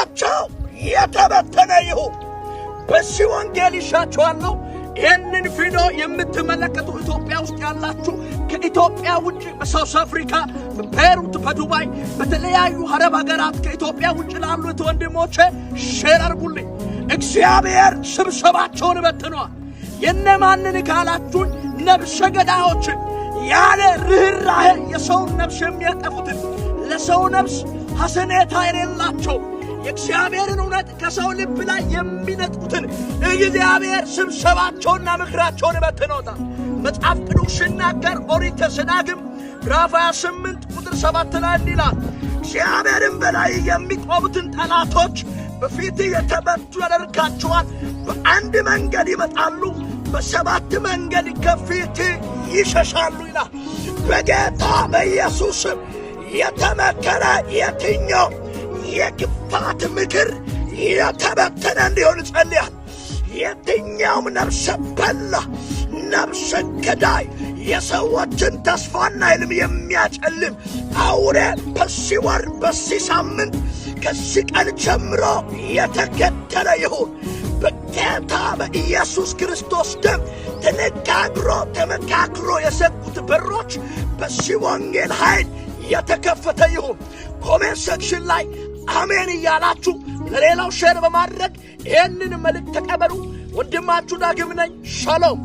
ስብሰባቸው የተበተነ ይሁን። በዚህ ወንጌል ይሻችኋለሁ። ይህንን ቪዲዮ የምትመለከቱ ኢትዮጵያ ውስጥ ያላችሁ፣ ከኢትዮጵያ ውጭ በሳውዝ አፍሪካ፣ በቤሩት፣ በዱባይ፣ በተለያዩ አረብ ሀገራት ከኢትዮጵያ ውጭ ላሉት ወንድሞቼ share አድርጉልኝ። እግዚአብሔር ስብሰባቸውን በትኗል። የነማንን ካላችሁኝ ነፍሰ ገዳዮችን፣ ያለ ርኅራሄ የሰውን ነፍስ የሚያጠፉትን፣ ለሰው ነፍስ ሐዘኔታ የሌላቸው፣ የእግዚአብሔርን እውነት ከሰው ልብ ላይ የሚነጥቁትን እግዚአብሔር ስብሰባቸውና ምክራቸውን በትኖታል። መጽሐፍ ቅዱስ ሲናገር ኦሪት ዘዳግም ምዕራፍ 28 ቁጥር 7 ላይ እንዲህ ይላል፣ እግዚአብሔርም በላይ የሚቆሙትን ጠላቶች በፊትህ የተመቱ ያደርጋቸዋል። በአንድ መንገድ ይመጣሉ፣ በሰባት መንገድ ከፊትህ ይሸሻሉ ይላል። በጌታ በኢየሱስ ስም የተመከረ የትኛው የክፋት ምክር የተበተነ እንዲሆን እጸልያለሁ። የትኛውም ነፍሰ በላ፣ ነፍሰ ገዳይ፣ የሰዎችን ተስፋና ሕልም የሚያጨልም አውሬ በዚህ ወር፣ በዚህ ሳምንት፣ ከዚህ ቀን ጀምሮ የተገደለ ይሁን። በጌታ በኢየሱስ ክርስቶስ ደም ተነጋግሮ ተመካክሮ የዘጉት በሮች በዚህ ወንጌል ኃይል የተከፈተ ይሁን። Comment section ላይ አሜን እያላችሁ ለሌላው share በማድረግ ይህንን መልእክት ተቀበሉ። ወንድማችሁ ዳግም ነኝ። ሻሎም።